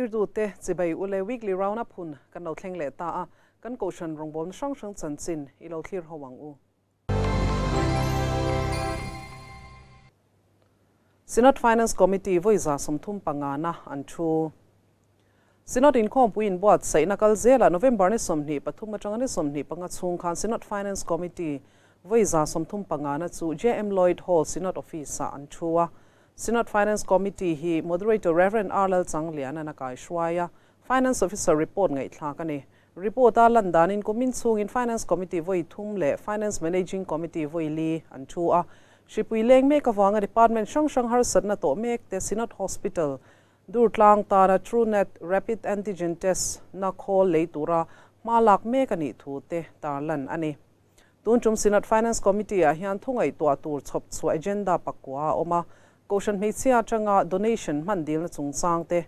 Thirtute chibai ule weekly round up hun kan lo thleng leh ta a, kan kohhran rawngbawlna hrang hrang chanchin i lo thlir ho ang u. Synod Finance Committee vawi 35 na an thu. Synod inkhawmpui inbuatsaihna kal zelah November ni 23 atanga ni 25 chhung khan Synod Finance Committee vawi 35 na chu JM Lloyd Hall Synod Office-ah an thu a. Synod Finance Committee hi Moderator Rev. R. Lalchangliana a kaihruai a, Finance Officer report ngaihthlak a ni. Report a lan danin kumin chhungin Finance Committee vawi thum leh Finance Managing Committee vawi li an thu a. Hripui leng mek avanga Department hrang hrang harsatna tawh mek te Synod Hospital Durtlang tana Truenat Rapid Antigen Test na khawl lei tura hma lak mek a nih thu te tarlan a ni. Tun tum Synod Finance Committee ah hian thu ngaihtuah tur chhawp chhuah agenda pakua a awm a, Kohhran hmeichhia atanga donation hman dilna chungchang te,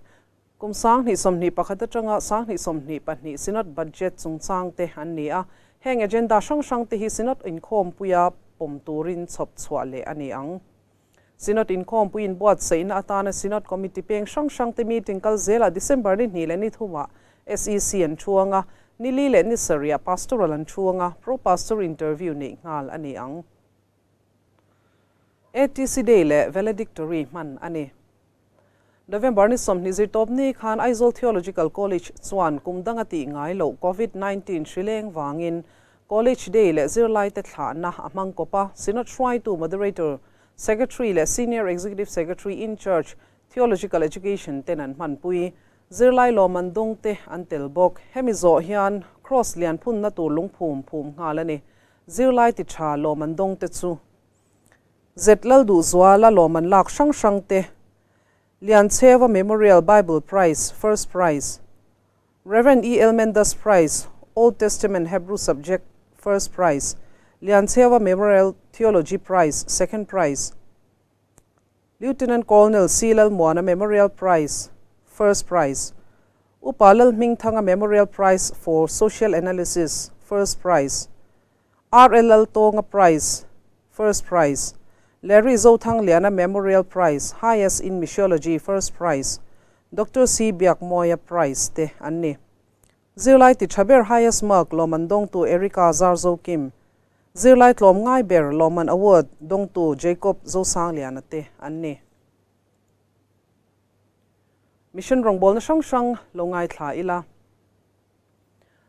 Kum 2021 atanga 2022 Synod Budget chungchang te an ni a, heng agenda hrang hrang te hi Synod inkhawmpuia pawm turin chhawp chhuah leh a ni ang. Synod inkhawmpui inbuatsaihna atana Synod Committee peng hrang hrang te meeting kal zelah December ni hnih leh ni thumah SEC an thuang a, ni li leh ni sarihah Pastoral an thuang a, Pro Pastor interview neih nghal a ni ang. ATC Day leh Valedictory hman a ni. November ni 20 zirtawp ni khan Aizawl Theological College chuan kum danga tih ngai loh Covid 19 hri leng vangin College Day leh zirlaite thlahna a hmang kawp a, Synod hruaitu Moderator, Secretary leh Senior Executive Secretary in Charge, Theological Education ten an hmanpui. Zirlai lawmman dawngte an tel bawk. Hemi zawh hian Cross lian phunna tur lungphum phum nghal a ni. Zirlai ti tha lawmman dawngte chu Z Lalduhzuala lawmman lak hrang hrang te, Liancheva Memorial Bible Prize, First Prize, Rev. E. L. Mendas Prize, Old Testament Hebrew Subject, First Prize, Liancheva Memorial Theology Prize, Second Prize, Lieutenant Colonel C. Lalmuana Memorial Prize, First Prize, Upa Lalhmingthanga Memorial Prize for Social Analysis, First Prize, R. L. Laltawnga Prize, First Prize, Larry Zothangliana Memorial Prize, Highest in Missiology, First Prize, Doctor C. Biakmawia Prize te an ni. Zirlai ti tha ber Highest Mark lawmman dawngtu Erica Zarzokim, Zirlai tlawm ngai ber lawmman Award dawngtu Jacob Zosangliana te an ni. Mission rawngbawlna hrang hrang lo ngaithla ila.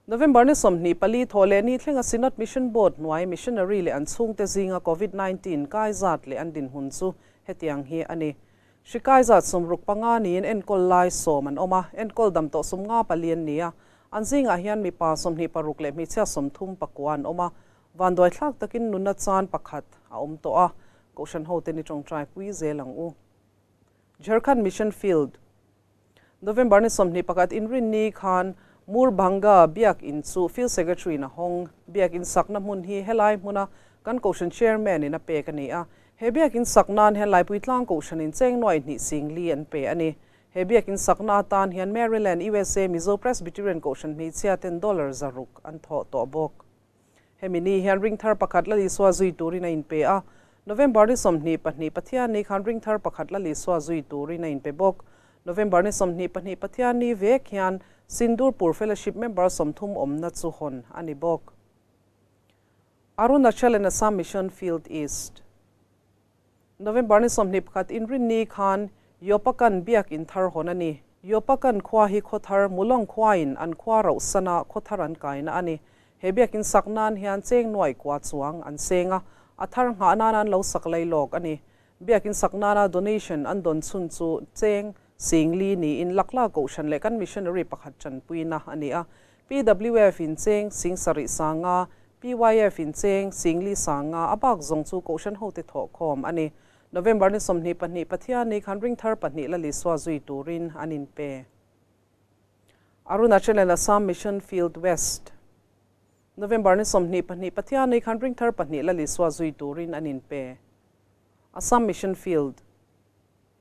November ni 24 thaw leh ni thlenga Synod Mission Board hnuai missionary leh an chhungte zinga Covid 19 kai zat leh an dinhmun chu hetiang hi a ni. Hri kai zat 65 niin enkawl lai 10 an awm a, enkawl dam tawh 54 an ni a. An zingah hian mipa 26 leh hmeichhia 39 an awm a, vanduai thlak takin nunna chan pakhat a awm tawh a, Kohhran hote ni tawngtai pui zel ang u. Jharkhand Mission Field. November ni 21 inrin ni khan Murbanga biak in chu Field Secretary na hawng. Biak in sakna hmun hi helai hmuna kan Kohhran Chairman in a pek a ni a. He biak in sak nan hian Laipui tlang Kohhran in cheng nuai hnih sing li an pe a ni. He biak in sakna atan hian Maryland, USA Mizo Presbyterian Kohhran hmeichhia ten dollar 600 an thawh tawh bawk. Hemi ni hian ring thar pakhat la Isua zui turin a inpe a. November ni 22 Pathian ni khan ring thar pakhat la Isua zui turin a inpe bawk. November ni 22 Pathian ni vek hian Sindurpur Fellowship member 30 awmna chu hawn a ni bawk. Arunachal and Assam Mission Field East. November ni 21 inrin ni khan Yopakan biak in thar hawn a ni. Yopakan khua hi khaw thar Mulong khuain an khua rauh sana khaw thar an kaina a ni. He biak in sak nan hian cheng nuai kua chuang an seng a, a thar nghah nan an lo sak lei lawk a ni. Biak in sak nana donation an dawn chhun chu cheng sing li niin lakla kohhran leh kan missionary pakhat tanpuina a ni a. PWF in cheng sing sarih sanga, PYF in cheng sing li sanga, a bak zawng chu kohhran hote thawh khawm a ni. November ni 22 Pathian ni khan ring thar pahnih la Isua zui turin an inpe. Arunachal and Assam Mission Field West. November ni 22 Pathian ni khan ring thar pahnih la Isua zui turin an inpe. Assam Mission Field.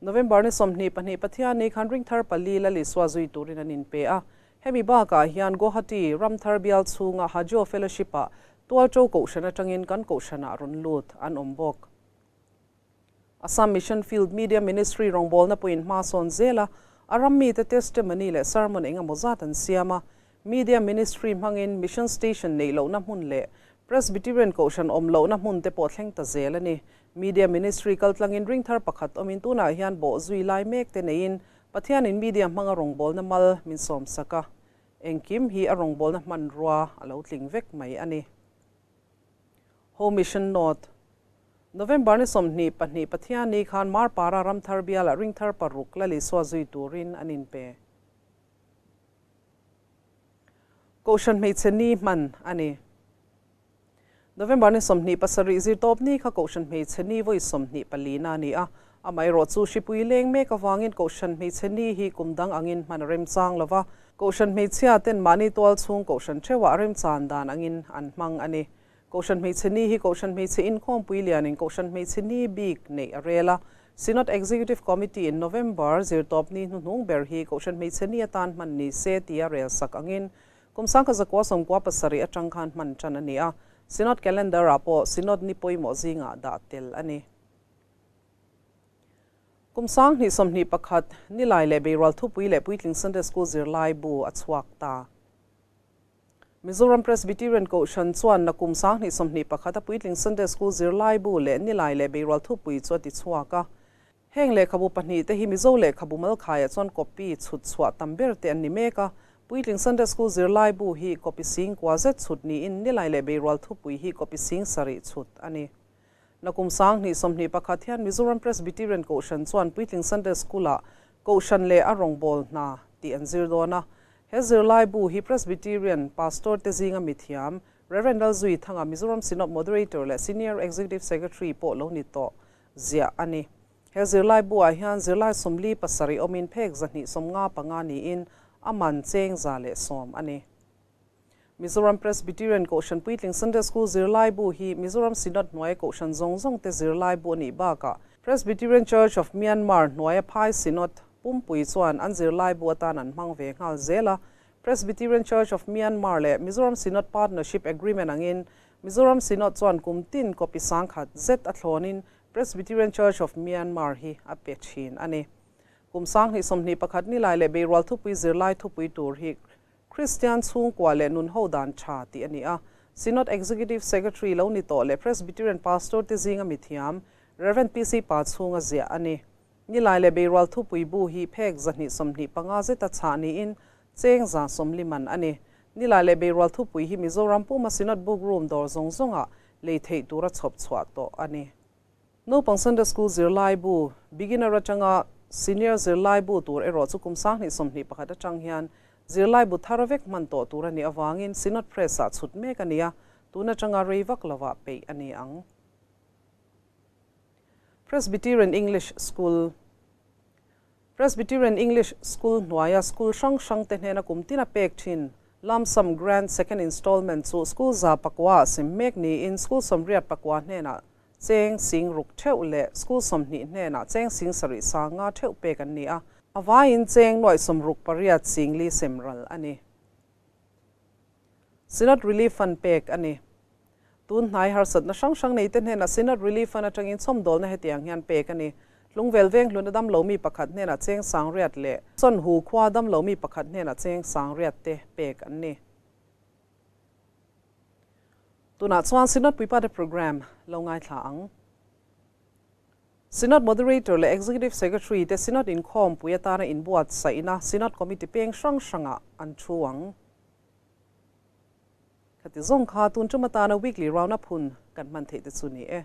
November ni 22 Pathian ni khan ring thar pali la Isua zui turin an inpe a. Hemi bakah hian Guwahati Ramthar bial chhunga Hajo Fellowship ah tualto kohhran atangin kan kohhranah rawn lut an awm bawk. Assam Mission Field Media Ministry rawngbawlna puin hma sawn zela. A ram mite testimony leh sermon eng emaw zat an siam a. Media Ministry hmangin Mission Station neih lohna hmun leh Presbyterian Kohhran awm lohna hmun te pawh thleng ta zel a ni. Media Ministry kaltlangin ringthar pakhat awmin tunah hian bawh zui lai mek te neiin Pathianin media hmanga rawngbawlna mal min sawmsak a. Engkim hi a rawngbawlna hmanrua a lo tling vek mai a ni. Home Mission Note, November ni 22 Pathianni khan Marpara Ramthar bialah ringthar paruk la Lisua zui turin an inpe. Kohhran hmeichhe ni hman a ni. November ni 27 zirtawp ni kha Kohhran hmeichhe ni vawi 24 na a ni a. Amaherawh chu hripui leng mek avangin Kohhran hmeichhe ni hi kum dang angin hman a remchang lo va. Kohhran hmeichhia ten mahni tual chhung Kohhran theuhah remchan dan angin an hmang a ni. Kohhran hmeichhe ni hi Kohhran hmeichhe inkhawmpui lianin Kohhran hmeichhe ni bik neih a rel a. Synod Executive Committee in November zirtawp ni hnuhnung ber hi Kohhran hmeichhe ni atan hman ni se tia rel sak angin kum 1997 atang khan hman tan a ni a. Synod Calendar ah pawh Synod ni pawimawh zingah dah tel a ni. Kum 2021 nilai leh Beirual Thupui leh Puitling Sunday School zirlai bu a chhuak ta. Mizoram Presbyterian Kohhran chuan nakum 2021 a Puitling Sunday School zirlai bu leh nilai leh Beirual Thupui chu a ti chhuak a. Heng lehkhabu pahnih te hi Mizo lehkhabu malkhaiah chuan copy chhut chhuah tam ber te an ni mek a. Puitling Sunday School zirlai bu hi copy sing kua zet chhut niin nilai leh Beirual Thupui hi copy sing sarih chhut a ni. Nakum 2021 hian Mizoram Presbyterian Kohhran chuan Puitling Sunday School-ah Kohhran leh a rawngbâwl hna tih an zir dawn a. He zirlai bu hi Presbyterian Pastor te zinga mithiam Rev. Lalzui Thanga Mizoram Synod Moderator leh Senior Executive Secretary pawh lo ni tawh ziah a ni. He zirlai bu-ah hian zirlai 47 awmin phek 255 niin a man cheng 110 a ni. Mizoram Presbyterian Kohhran Puitling Sunday School zirlai bu hi Mizoram Synod hnuaia Kohhran zawng zawng te zirlai bu a nih bakah Presbyterian Church of Myanmar hnuaia Phai Synod pumpui chuan an zirlai bu atan an hmang ve nghal zel a. Presbyterian Church of Myanmar leh Mizoram Synod Partnership Agreement angin Mizoram Synod chuan kum tin copy 10,000 zet a thlawnin Presbyterian Church of Myanmar hi a pe thin a ni. Kum 2021 nilai leh Beirual Thupui zirlai thupui tur hi Kristian chhungkua leh nun ho dan tha tih a ni a. Synod Executive Secretary lo ni tawh leh Presbyterian Pastor te zinga mithiam Rev. PC Pa chhunga ziah a ni. Nilai leh Beirual Thupui bu hi phek 225 zeta chhah niin cheng 140 man a ni. Nilai leh Beirual Thupui hi Mizoram puma Synod Book Room dawr zawng zawnga lei theih tura chhawp chhuah tawh a ni. Naupang Sunday School zirlai bu beginner atanga senior zirlai bu tur erawh chu kum 2021 atang hian zirlai bu thar vek hman tawh tur a nih awangin Synod Press ah chhut mek a ni a, tun atanga rei vak lovah peih a ni ang. Presbyterian English School Presbyterian English School hnuaia school hrang hrang te hnena kum tina pek thin lump sum grant second installment chu school za pakua sem mek niin school 84 hnenah cheng 6000 theuh leh school 20 hnenah cheng 7500 theuh pek an ni a. Awaiin cheng 68 singli semral a ni. Synod Relief Fund pek a ni. Tun hnai harsat na hrang hrang nei te hnenah Synod Relief Fund atangin chhawmdawl na hetiang hian pek a ni. Tlungvel veng hluna dam lo mi pakhat hnenah cheng 800 leh chon hu khua dam lo mi pakhat hnenah cheng 800 te pek an ni. Tunah chuan Synod Puipa te program lo ngai thla ang. Synod Moderator leh Executive Secretary te Synod inkhawm pui atana inbuat saihna Synod Committee peng hrang hranga an thu ang. Khati zawng kha tun tum atana weekly round up hun kan hman theih te chu ni e.